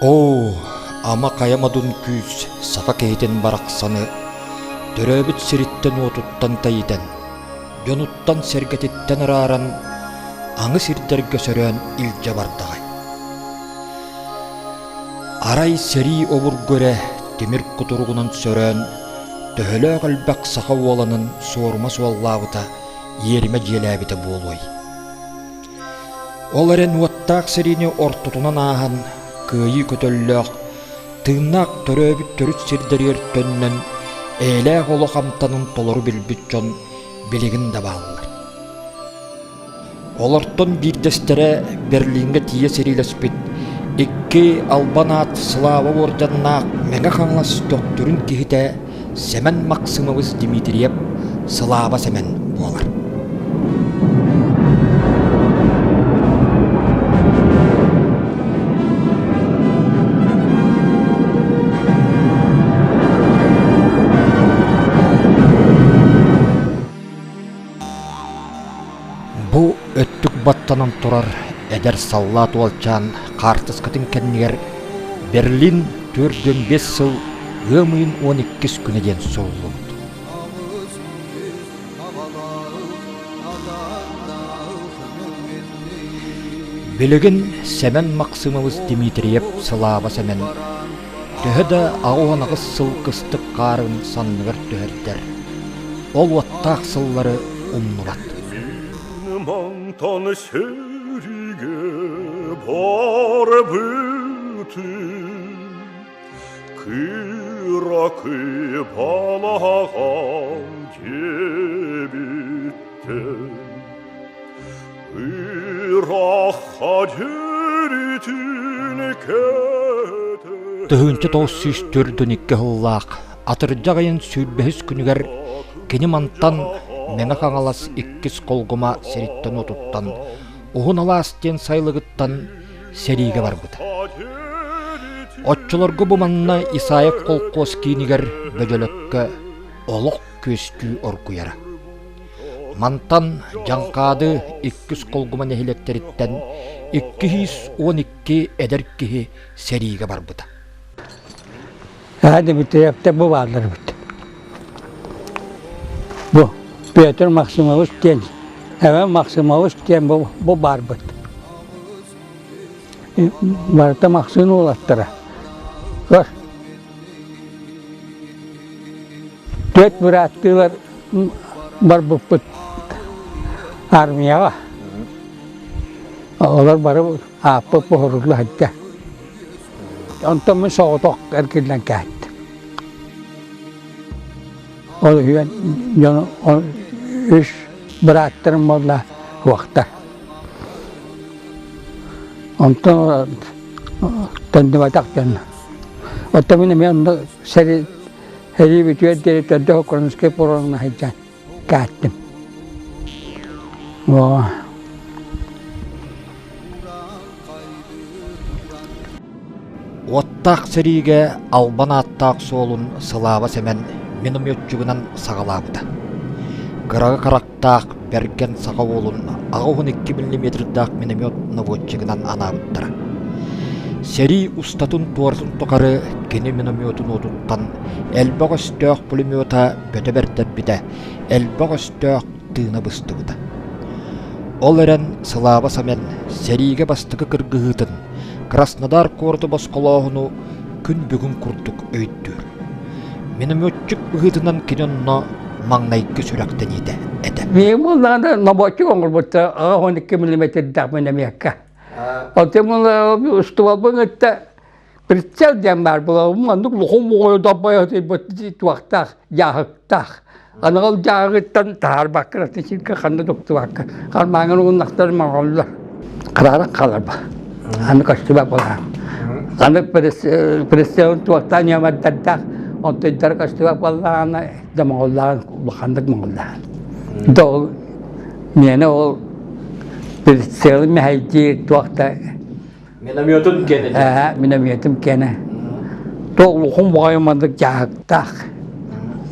Оо, ама хайа модун күүс саха киһитин барахсаны төрөөбүт сириттэн-уотуттан тэйитэн, дьонуттан-сэргэтиттэн арааран, аҥы сирдэргэ сөрөөн илдьэ бардаҕай. Арай сэрии обургу эрэ тимир кутуругунан сөрөөн, төһөлөөх элбэх саха уоланын суорума суоллаабыта, иэримэ дьиэлээбитэ буолуой? Ол эрэн уоттаах сэриини ортотунан ааһан, кыайыы көтөллөөх, тыыннаах төрөөбүт төрүт сирдэригэр төннөн, эйэлээх олох амтанын толору билбит дьон билигин да бааллар. Олортон биирдэстэрэ Берлиҥҥэ тиийэ сэриилэспит икки албан аат Слава уордьаннаах Мэҥэ Хаҥалас Төхтүрүн киһитэ Сэмэн Максимович Дмитриев Сылааба Сэмэн буолар. Бу өттүк баттанан турар эдэр саллаат уолчаан хаартыскатын кэннигэр Берлин 45 сыл ыам ыйын 12 күнэ диэн суруллубут. Билигин Сэмэн Максимович Дмитриев Сылааба Сэмэн төһө да 88 сыл кыстык хаарын санныгар түһэрдэр, ол уоттаах сыллары умнубат. Мантан сэриигэ барбытым, кыракый балаҕан диэбиттэн, ыраахха дьөрүтүн кэтэ 1942 сыллаах Атырдьах ыйын сүүрбэһис күнүгэр кини мантан Мэҥэ Хаҥалас иккис Холгума сириттэн-уотуттан Уһун Алаас диэн сайылыгыттан сэриигэ барбыта. Оччолорго бу манна Исаев холкуос киинигэр Бөдьөлөккө олох күөстүү оргуйара. Мантан Дьаҥхаады иккис Холгума нэһилиэктэриттэн 212 эдэр киһи сэриигэ барбыта. Аа Дмитриевтэр бу бааллар эбит. Бу Петр Максимович диэн, эбэм Максимович диэн бу, бу баарбыт. Барыта Максим уолаттара. Көр. Түөрт бырааттыылар барбыппыт армияҕа. Олор бары ааппыт буһурулла сылдьар. Онтон мин соҕотох эргиллэн кээттим. Ол үһүөн дьону үс бырааттарым буолла уохтар. Онтон төннүбэтэх дьон. Оттон мин эмиэ онно сэрии сэрии бүтүөр диэри төрдө Украинскай пуоруҥҥа сылдьан кээттим. Оо. Уоттаах сэриигэ албан ааттаах суолун Сылааба Сэмэн минометчигынан саҕалаабыта. Кыраҕы харахтаах бэргэн саха уолун 82 миллиметрдаах миномет наводчигынан анаабыттара. Сэрии устатын-туоратын тухары кини минометун уотуттан элбэх өстөөх пулемета бөтө бэрдэрбитэ, элбэх өстөөх тыына быстыбыта. Ол эрэн Сылааба Сэмэн сэриигэ бастакы кыргыһыытын, Краснодар куораты босхолооһуну күн бүгүн курдук өйдүүр. Минометчик быһыытынан кини онно маҥнайгы сүрэхтэниитэ этэ. Миигин буоллаҕына наборчик оҥорбуттар 82 миллиметрдээх минометка. Оттон устубалбын кытта прицел диэн баар буолар. Маннык лухум оҕойу дорбойо туохтаах, дьааһыктаах. Аныгыл дьааҕыттан таһаарбакка атын сиргэ ханна да уктубакка хармааҥҥын угуннахтар моҕоллор. Харааран хааларба. Аны көстүбэт буолаан. Аны пресселын туохтаан ньамардардаах онтуйдара көстүбэт буоллаҕына да моҕоллоон улаханнык моҕоллоон. Да ол миэнэ ол прицелын мэһэйдиир туох да Минометун киэнэ. Ээ, минометум киэнэ. Туох улахан баҕайы маннык дьааһыктаах.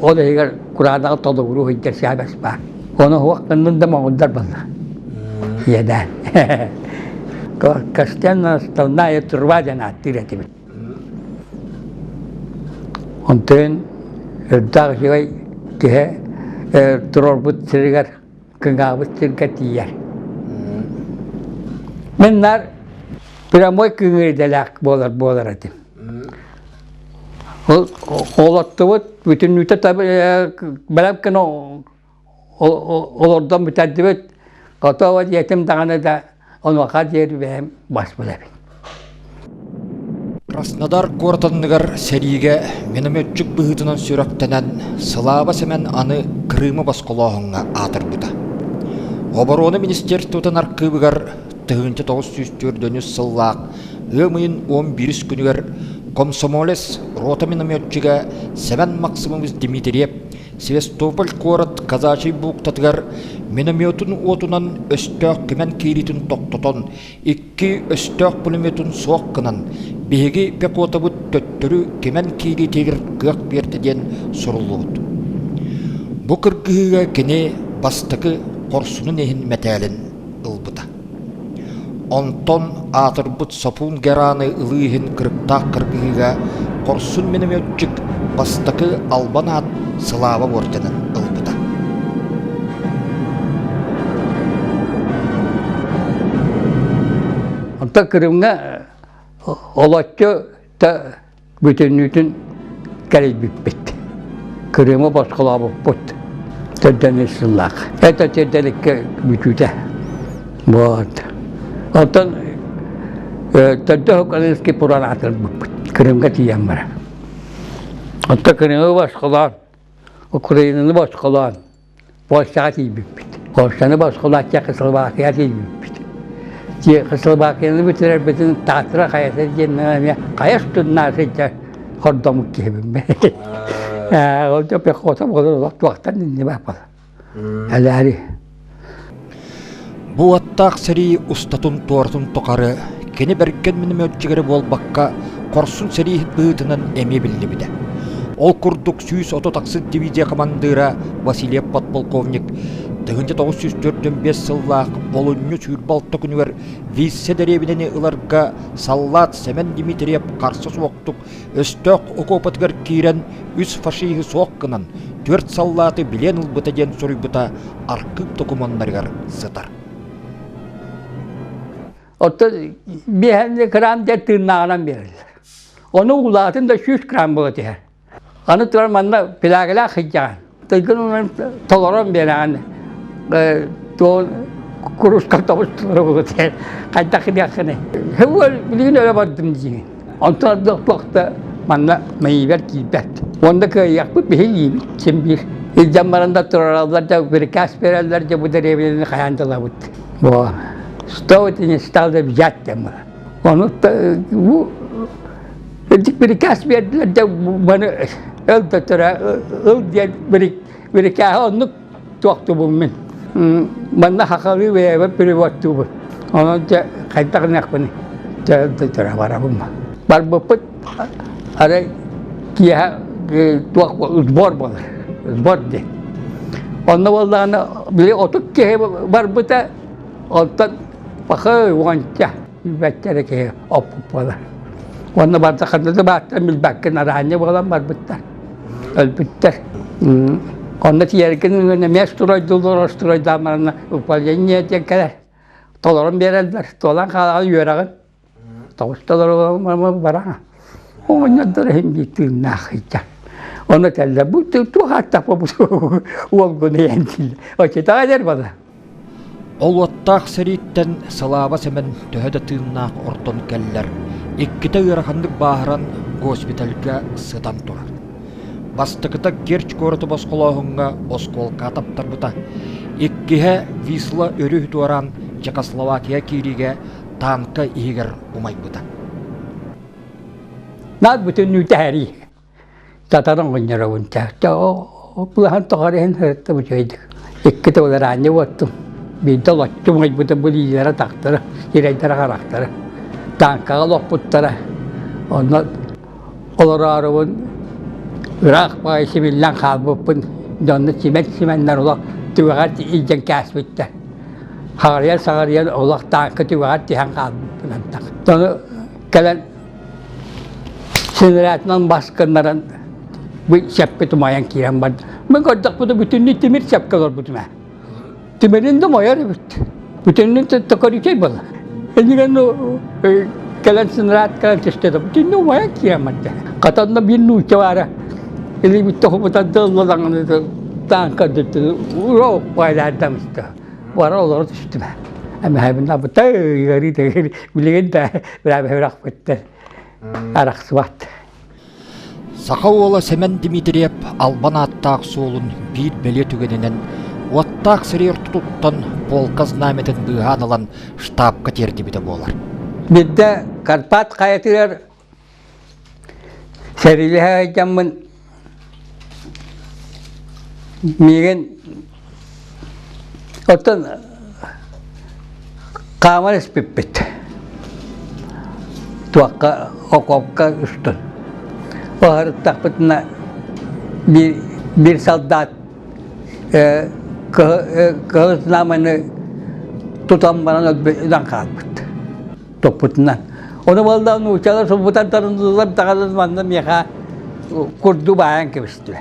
Ол иһигэр кураанаҕы толугуруу сылдьар саабас баар. Ону уһуох гыннын да моҕоллор буолла. Иэдээн. Костян основная труба диэн ааттыыр этибит. Онтон үрдээх үчүгэй киһи туруорбут сиригэр кыҥаабыт сиргэ тиийэр. Мин наар прямой кыҥыыр идэлээх буолар буолар этим. Ол олоттубут бүтүннүүтэ бэлэм гына олордон бүтэрдибит. Готово диэтим даҕаны да онуоха диэри бэйэм баспыт эбит. Краснодар куорат анныгар сэриигэ минометчик быһыытынан сүрэхтэнэн, Сылааба Сэмэн аны Крымы босхолооһуҥҥа аатырбыта. Оборона министерствотын архыыбыгар 1904 сыллаах ыам ыйын 11 күнүгэр комсомолец рота минометчига Сэмэн Максимович Дмитриев Севастополь куорат Казачий бухтатыгар минометун уотунан өстөөх кимэн киириитин тохтотон, икки өстөөх пулеметун суох гынан, биһиги пехотабыт төттөрү кимэн киириитигэр кыах биэрдэ диэн суруллубут. Бу кыргыһыыга кини бастакы хорсунун иһин мэтээлин ылбыта. Онтон аатырбыт Сопун Гераны ылыы иһин кырыктаах кыргыһыыга хорсун минометчик бастакы албан аат Сылааба уордьанын ылбыта. Онтон Крымҥа олоччу бүтүннүүтүн кэлэйбиппит. Крымы босхолообуппут. Төрдөн сыллаах. Это терделикке бүтүүтэ. Вот. Онтон төрдө Украинский Пуран аатырбыппыт. Крымга тиийэн баран. Онтон Крымы босхолоон, Украинаны босхолоон, Польшаҕа тиийбиппит. Польшаны босхолоон Чехословакияҕа тиийбиппит. Чехословакияны бүтэрэрбитин Татра хайата диэн эмиэ хайа устуннаа сылдьар хордоммут киһибин. Ол да пехота буолар туохтан иннибэ буолар. Элээри. Бу уоттаах сэрии устатын-туоратын тухары кини бэргэн минометчига эрэ буолбакка, хорсун сэрииһит быһыытынан эмиэ биллибитэ. Ол курдук 130 ахсыс дивизия хамандыыра Васильев подполковник 1945 сыллаах олунньу 26 күнүгэр Виссе дэриэбинэни ыларга саллаат Сэмэн Дмитриев харса суохтук өстөөх окуопатыгар киирэн үс фашиһы суох гынан, түөрт саллааты билиэн ылбыта диэн суруйбута архыып докумуоннарыгар сытар. Оттон биэһэнни грамм диэн тыыннааҕынан биэрэллэр. Ону уулаатын да 100 грамм буола түһэр. Аны туран манна пилагелаах сылдьаҕын. Тыйгын унан толорон биэрэҕин. Туон куруска тоҕус толору буола түһэр. Хайдах диэххиний? Билигин өлө бардым диигин. Онтон ардах туохта манна мэйиибэр киирбэт. Уонна кыайыахпыт биһи илиибит син биир. Илдьэн баран да турараллар да приказ берэллэр дьэ бу дэриэбинэни хайаан да ылабыт. Бу что ты не стал да взять диэн баран. Ону бу приказ биэрдилэр дьэ маны ыл да төрө ыл диэн бирикээһи оннук туохтубун мин. Манна хахалыы бэйэбэр переводтуубун. Онон дьэ хайдах гыныахпыный? Дьэ төрө барабын. Барбыппыт арай киэһэ туох сбор буолар. Сбор диэн. Онно буоллаҕына били 30 киһи барбыта, онтон пахы уонча билбэттэрэ киһи оппут буолар. Уонна барда ханна да бааттан билбэккин араанньа буолан барбыттар. Өлбүттэр. Онно тиийэргин эмиэ стройдууллар, стройдаан баран управление диэн кэлэр. Толорон биэрэллэр. Туолан хаалаҕын үөрэҕин. Тоҕус толору бараҕа. Оҕонньордор иһин биир тыыннаах ыйда. Ону этэллэр, бу туох ааттаах бу уолгун ийэн дииллэр. Оччотоҕо эдэр буолар. Ол уоттаах сэрииттэн Сылааба Сэмэн төһө да тыыннаах ордон кэллэр, иккитэ ыараханнык бааһыран госпитальга сытан турар. Бастакыта Керчь куораты босхолооһуҥҥа оскуолка таптарбыта. Иккиһэ Висла өрүһү туораан Чехословакия киириигэ танка иһигэр умайбыта. Наар бүтүннүү тэһэрии. Татаран оҕонньоробун Плаһан тоҕор иһин сырыттым үчүгэйдик. Икки тылы араанньы уоттум. Биирдэ олоччу умайбыта бу илиилэрэ тахтара, сирэйдэрэ харахтара. Тааҥкаҕа олохпуттара. Онно олороорубун ыраах баҕайы симиллэн хаалбыппын. Дьонно симэн-симэннэр олох түгэҕэр илдьэн кээспиттэр. Хаҕарыйан-саҕарыйан олох тааҥка түгэҕэр тиһэн хаалбыппын антах. Ону кэлэн Синэрээтинэн бас гыннаран бу сэппит умайан киирэн барда. Мин көрдөхпүнэ бүтүннүү тимир сэпкэ олорбутум ээ. Тимирин да умайар эбит. Бүтүннүү токорючай буолла. Иннигэн кэлэн синэрэт кэлэн түстэ да бүтүннүү умайан киирэн барда. Хата онно биир нуучча баара. Илиибит тоһубутан дыллалаҥын таанка ура байлаардамыста. Бара олоро түстүм. Эмэһэбин абыта ыарыы билигин да бирабыһырахпыттар арахсыбат. Саха уола Сэмэн Дмитриев албан ааттаах суолун биир бэлиэ түгэнинэн уоттаах сэрии ортотуттан полка знамятын быыһаан ылан штабка тиэрдибитэ буолар. Биирдэ Карпат хайатыгар Сэриилэһэ сылдьаммын миигин оттон хааман испиппит туохха окопка устун оһарыттахпытына биир биир солдат кыһыл знамяны тутан баран өлөн хаалбыт топпутунан. Ону буолла нууччалар сулбутан тарындылар даҕаны манна миэхэ курду баайан кэбистилэр.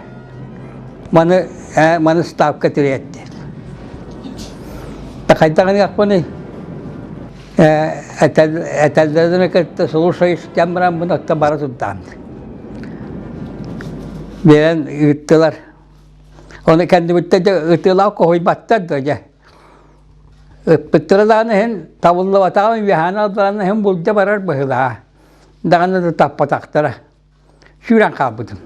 Маны маны ставка тириэтти. Хайдаҕыныахпыный? Этэллэрин кытта слушай истэн бараммын отто бара турдаан. Биэрэн ыыттылар. Ону кэннибиттэн дьэ ытыылаах хоһуйбаттар да дьэ. Ыппыттара даҕаны иһин табыллыбатаҕын үөһээн алларан иһин булдьа барар быһыылааҕа. Даҕаны да таппатахтара. Сүүрэн хаалбытым.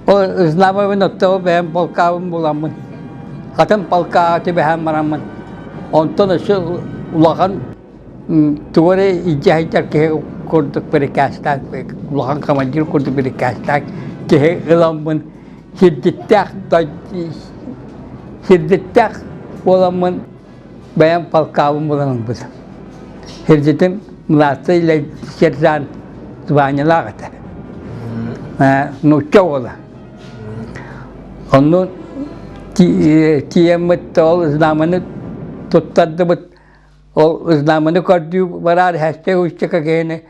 Ол знамабын оттоо бэйэм полкаабын буламмын, атын полкаҕа түбэһэн бараммын, онтон өссө улахан тугу эрэ илдьэ сылдьар киһи курдук бирикээстээх, улахан командир курдук бирикээстээх киһи ыламмын сирдьиттээх сирдьиттээх буоламмын бэйэм полкаабын булан ылбытым. Сирдьитим младший сержант званиелаах этэ. Нуучча уола. Онно тиийэммит ол знамяны туттардыбыт. Ол знамяны көрдүү бараар хэстэй устика киһини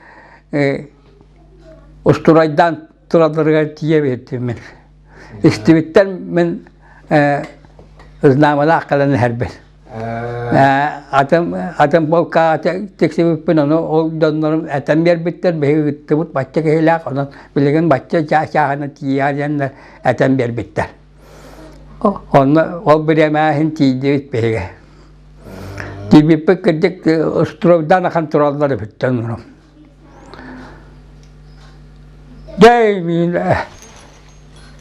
устурайдаан туралларыгар тиийэ биэрдим мин. Истибиттэн мин знамалаах кэлэн иһэрбин. Атын атын полкаҕа тиксибиппин ону ол дьоннорум этэн биэрбиттэр биһиги ыттыбыт бачча киһилээх онон билигин бачча чааһына тиийэр диэннэр этэн биэрбиттэр. Онно ол бириэмэ тиийдибит биһиги. Тиийбиппит кырдьык стройдаан ахан тураллар эбит дьоннорум. Дьэ,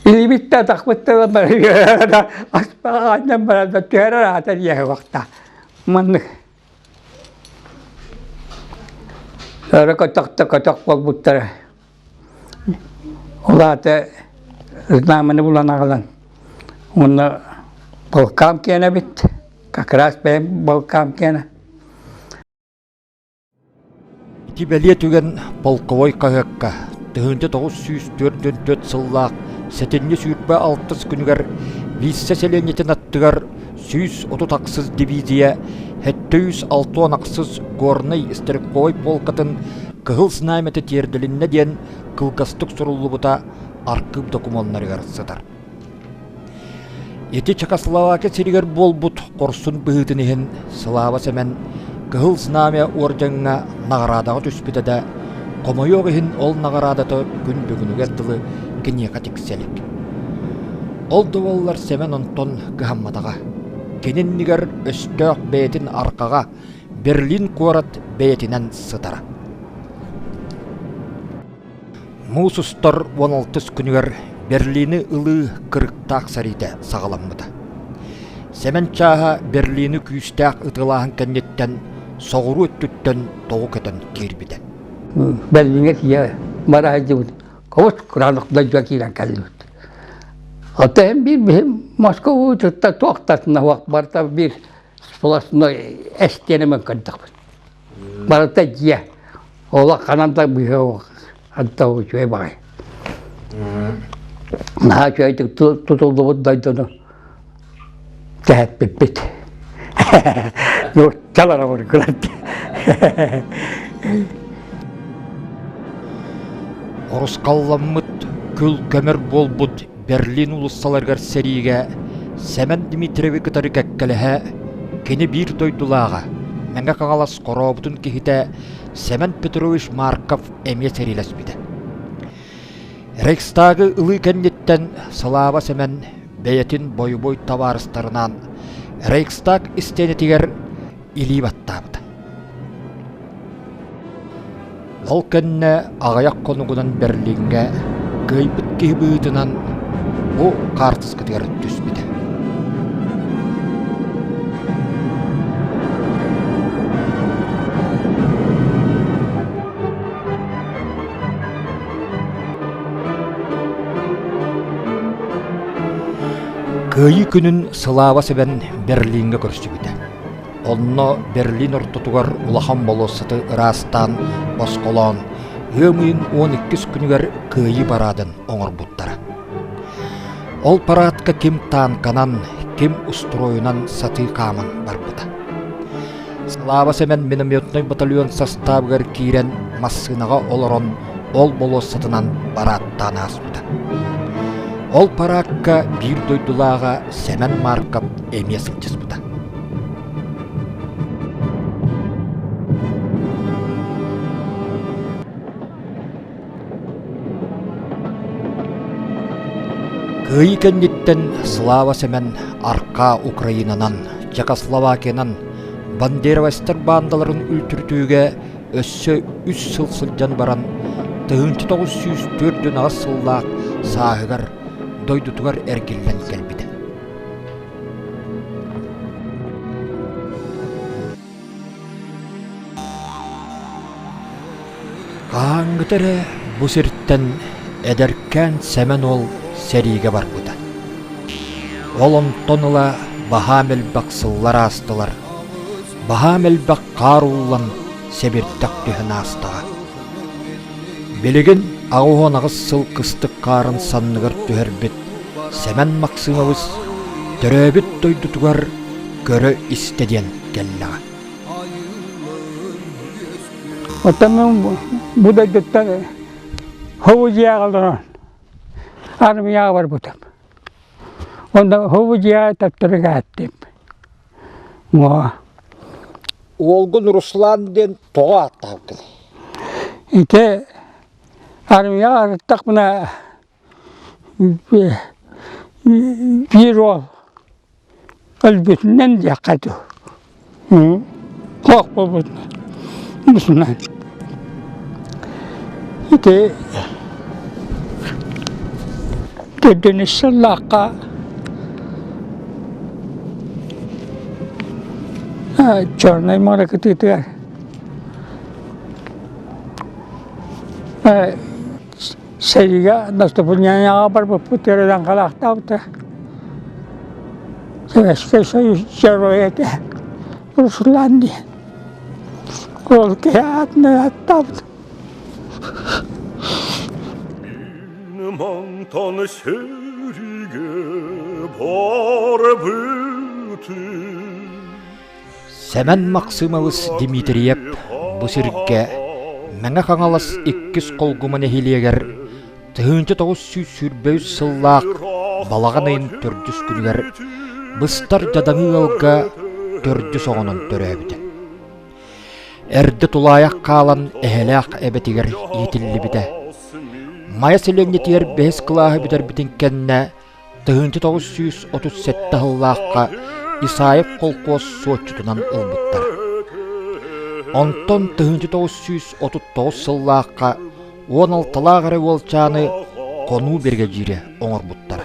илиибит да атахпыт да аспаҕаанньан баран да түһэрэр аата диэхи вахта. Маннык. Өрө көтөх да көтөх буолбуттара. Ол аата знамяны булан аҕалан уонна полкам киэнэ эбит. Как раз бэйэм полкам киэнэ. Ити бэлиэ түгэн полковой хаһыакка 1944 сыллаах сэтинньи 26 күнүгэр Висса сэлиэнньэтин аттыгар 138 дивизия 768 Горнай стрелковай полкатын Кыһыл Знамята тиэрдилиннэ диэн кылгастык суруллубута архыып докумуоннарыгар сытар. Ити Чехословакия сиригэр буолбут хорсун быһыытын иһин Слава Сэмэн Кыһыл Знамя уордьаҥҥа наҕараадаҕа түспүтэ да, хомойуох иһин ол наҕараадата күн бүгүнүгэр дылы киниэхэ тиксэ илик. Ол да буоллар Сэмэн онтон кыһамматаҕа. Кини иннигэр өстөөх бэйэтин арҕаҕа Берлин куорат бэйэтинэн сытара. Муус устар 16 күнүгэр Берлини ылыы кырыктаах сэриитэ саҕаламмыта. Сэмэн чааһа Берлини күүстээх ытыалааһын кэнниттэн соҕуруу өттүттэн тоҕу көтөн киирбитэ. Берлиҥҥэ тиийэ бара сылдьыбыт. Кобус кураанах дойдуга киирэн кэллибит. Оттон эн биир биһим Москва тутта туохтатына уох барыта биир сплошной эстиэнэмэн көрдөхпүт. Барыта дьиэ. Олох ханан да быыһа Антон үчүгэй баҕайы. Наһаа үчүгэйдик тутуллубут дойдуну тэһэппиппит. Нууччалар обургулар. Орускалламмыт, күл-көмөр буолбут Берлин уулуссаларыгар сэриигэ Сэмэн Дмитриеви кытары кэккэлэһэ кини биир дойдулааҕа, Мэҥэ Хаҥалас хорообутун киһитэ Сэмэн Петрович Марков эмиэ сэриилэспитэ. Рейхстагы ылыы кэнниттэн Слава Сэмэн бэйэтин бойобуой табаарыстарынаан Рейхстаг истиэнэтигэр илии баттаабыта. Ол кэннэ аҕыйах хонугунан Берлиҥҥэ кыайбыт киһи быһыытынан бу хаартыскатыгар түспүтэ. Кыайыы күнүн Сылааба Сэбэн Берлиҥҥэ көрсүбүтэ. Онно Берлин ортотугар улахан болуоссаты ыраастаан, босхолоон, ыам ыйын 12 күнүгэр Кыайыы параадын оҥорбуттара. Ол параадка ким таанканан, ким устуруойунан сатыы хааман барбыта. Слава Сэмэн минометнай батальон састаабыгар киирэн массыынаҕа олорон ол болуоссатынан параадтаан ааспыта. Ол параакка биир дойдулааҕа Сэмэн Марков эмиэ сылдьыспыта. Кыайыы кэнниттэн Слава Сэмэн Аркаа Украинанан, Чехословакиянан бандеровецтар баандаларын үлтүрүтүүгэ өссө үс сыл сылдьан баран 1948 сыллаах сааһыгар дойдутугар эргиллэн кэлбитэ. Хаһааҥҥыта эрэ бу сиртэн эдэркээн Сэмэн уол сэриигэ барбыта. Ол онтон ыла баһаам элбэх сыллар аастылар, баһаам элбэх хаар ууллан сэбирдэх түһэн аастаҕа. Билигин 88 сыл кыстык хаарын санныгар түһэрбит Сэмэн Максимович төрөөбүт дойдутугар көрө-истэ диэн кэллэҕэ. Оттон мин бу дойдуттан Ховудьяҕа олорон армияҕа барбытым. Онно Ховудьяҕа таптары кээттим. Уолгун Руслан диэн тоҕо ааттаабыккын? Ити армияҕа арыттахпына биир уол өлбүтүнэн диэххэ дуу суох буолбутунан бусунан ити төрдүнүс сыллаахха Чернай муора кытыытыгар Сэриигэ наступлениеҕа барбыппыт ыарыйан халаахтаабыта. Советскай Союз Геройа этэ Руслан диэн. Ол киһи аатынан ааттаабыт. Мантан сэриигэ барбытым. Сэмэн Максимович Дмитриев бу сиргэ Мэҥэ Хаҥалас иккис Холгума нэһилиэгэр 1923 сыллаах балаҕан ыйын төрдүс күнүгэр быстар дьадаҥы ыалга төрдүс оҕонон төрөөбүтэ. Эрдэ тулаайах хаалан эһэлээх эбэтигэр иитиллибитэ. Майа сэлиэнньэтигэр бэһис кылааһы бүтэрбитин кэннэ 1937 сыллаахха Исаев холкуос суотчутунан ылбыттар. Онтон 1939 сыллаахха 16-лаах эрэ уолчааны хонуу биригэдьиирэ оҥорбуттара.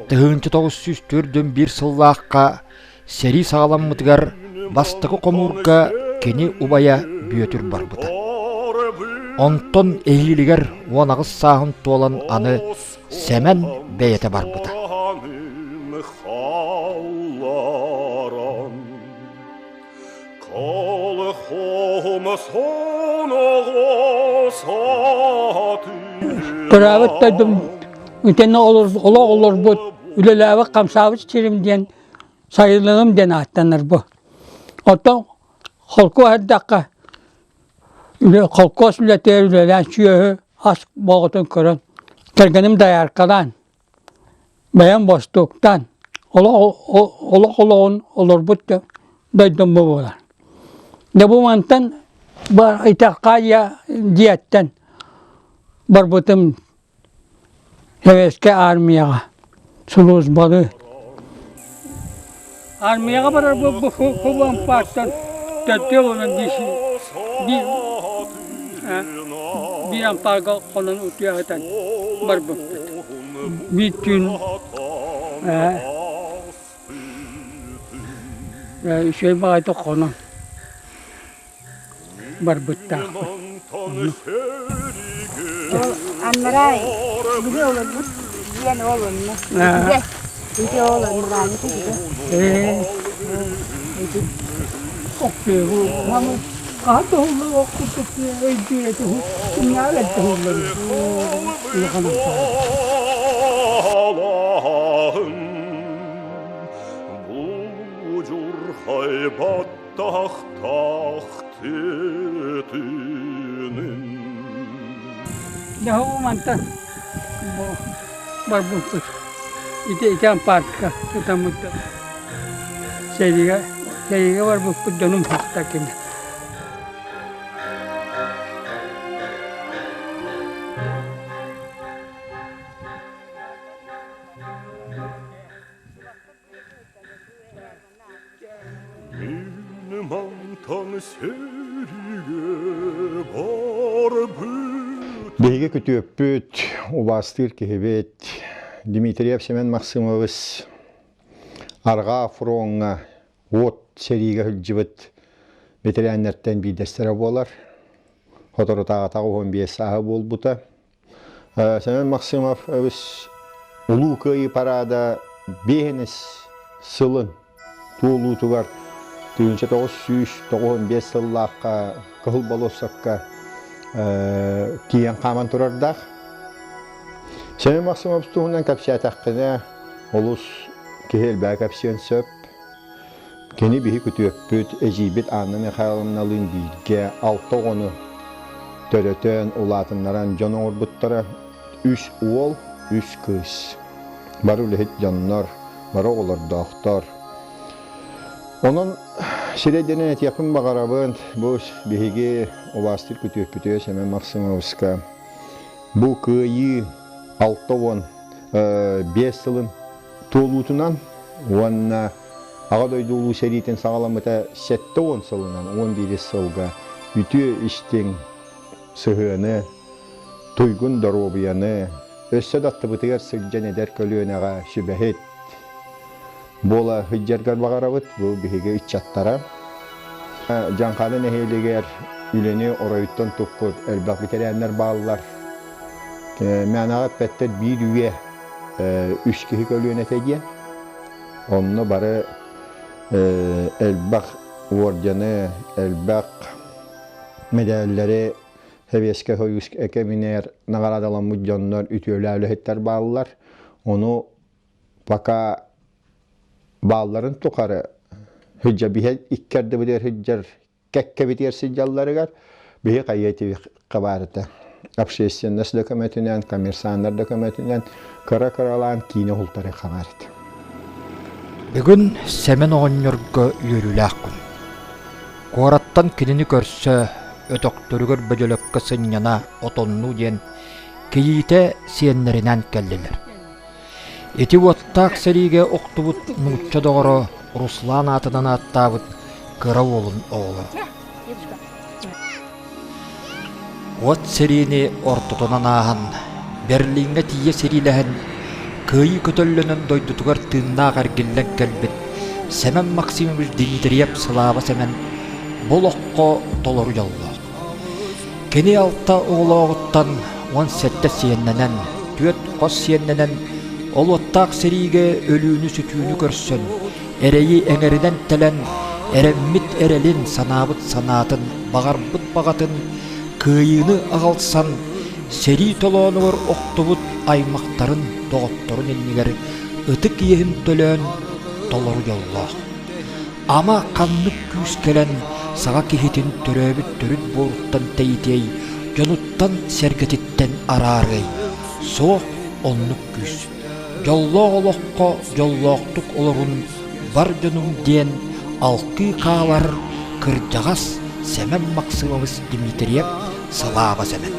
1941 сыллаахха сэрии саҕаламмытыгар бастакы хомуурга кини убайа Бүөтүр барбыта. Онтон эһиилигэр 18 сааһын туолан аны Сэмэн бэйэтэ барбыта. Төрөөбүт дойдум итиннэ олох олорбут, үлэлээбит, хамсаабыт сирим диэн сайылыгым диэн ааттанар бу. Оттон холкуос эрдэххэ холкуос үлэтигэр үлэлээн сүөһү ас боҕотун көрөн, кэргэним дояркалаан, бэйэм бостууктаан, олох олоҕун олорбут дойдум бу буолар. Дьэ бу мантан Итакая дьиэттэн барбытым Сэбиэскэй армияҕа сулуусбалыы. Армияҕа барарбыт бу Хубампааттан төрдүө буолан биир биир ампаарга хонон утуйа сытан барбыппыт. Биир түүн үчүгэй баҕайытык хонон барбыттаахпыт. Аннараа били олорбут диэн ол онно. Итигэ ити ол аннараанньыта итигэ. Ити. Хаһан да уһуллар ох курдук өйдүүр этэ кимнээҕэр эрдэ уһуллар улахан Дьэ мантан барбыппыт. Ити ити парка сытаммыт сэриигэ сэриигэ барбыппыт дьонум суохтар кини. Биһиги күтүөппүт, убаастыыр киһибит Дмитриев Семен Максимович Арҕаа фроҥҥа уот сэриигэ сылдьыбыт бэтэрээннэртэн биирдэстэрэ буолар. Соторутааҕытаҕа 15 сааһа буолбута. Семен Максимов өбүс Улуу Кыайыы параада биэһинэс сылын туолуутугар 1995 сыллаахха Кыһыл болуоссакка тиийэн хааман турардаах. Семен Максимов туһунан кэпсээтэххинэ олус киһи элбэҕи кэпсиэн сөп. Кини биһи күтүөппүт, эдьиийбит Анна Михайловналыын бииргэ алта оҕону төрөтөн, улаатыннаран дьон оҥорбуттара. Үс уол, үс кыыс. Бары үлэһит дьоннор, бары оҕолордоохтор. Онон сирэйдэнэн этиэхпин баҕарабын, бу биһиги убаастыыр күтүөппүтүгэр Семен Максимовичка бу кыайыы 65 сылын туолуутунан уонна Аҕа дойду Улуу сэриитин саҕаламмыта 70 сылынан 11 сылга үтүө истиҥ сыһыаны, туйгун доруобуйаны, өссө да аттыбытыгар сылдьан эдэр көлүөнэҕэ сүбэһит буола сылдьаргар баҕарабыт. Бу биһиги ыччаттара. Дьаҥхааны нэһиэлигэр үлэни оройуттан туппут элбэх бэтэрээннэр бааллар. Мээнэҕэ эппэттэр биир үйэ үс киһи көлүөнэтэ диэн. Онно бары элбэх уордьаны, элбэх мэдээллэри Сэбиэскэй Сойуус кэминээр наҕараадаламмыт дьоннор үтүөлээх үлэһиттэр бааллар. Ону пока баалларын тухары сылдьа биһэ икки ардыбытыгар сылдьар кэккэбитигэр сылдьалларыгар биһи хайыа хабаарыта общественность да көмөтүнэн, коммерсаннар да көмөтүнэн кыра-кыралаан киинэ уһултары хабаарыта. Бүгүн Сэмэн оҕонньорго үөрүүлээх күн. Куораттан кинини көрсө, өтөхтөрүгэр бөдьөлөккө сынньана отоннуу диэн кийиитэ сиэннэринэн кэллилэр. Ити уоттаах сэриигэ охтубут нуучча доҕоро Руслан аатынан ааттаабыт кыра уолун оҕолоро. Уот сэриини ортотунан ааһан, Берлиҥҥэ тиийэ сэриилэһэн, кыайыы көтөллөнөн дойдутугар тыыннаах эргиллэн кэлбит Сэмэн Максимович Дмитриев-Сылааба Сэмэн бу олоххо толору дьоллоох. Кини алта оҕолооҕуттан 17 сиэннэнэн, түөрт хос сиэннэнэн, олуоттаах сэриигэ өлүүнү-сүтүүнү көрсөн, эрэйи эҥэринэн тэлэн, эрэммит эрэлин, санаабыт санаатын, баҕарбыт баҕатын кыайыыны аҕалсан, сэрии толоонугар охтубут аймахтарын, доҕотторун иннигэр ытык иэһин төлөөн толору дьоллоох. Ама ханнык күүс кэлэн саха киһитин төрөөбүт төрүт буоруттан тэйитиэй, дьонуттан-сэргэтиттэн араарыай? Суох оннук күүс. Дьоллоох олоххо дьоллоохтук олорун бар дьонум диэн алкыы хаалар кырдьаҕас Сэмэн Максимович Дмитриев Сылааба Сэмэн.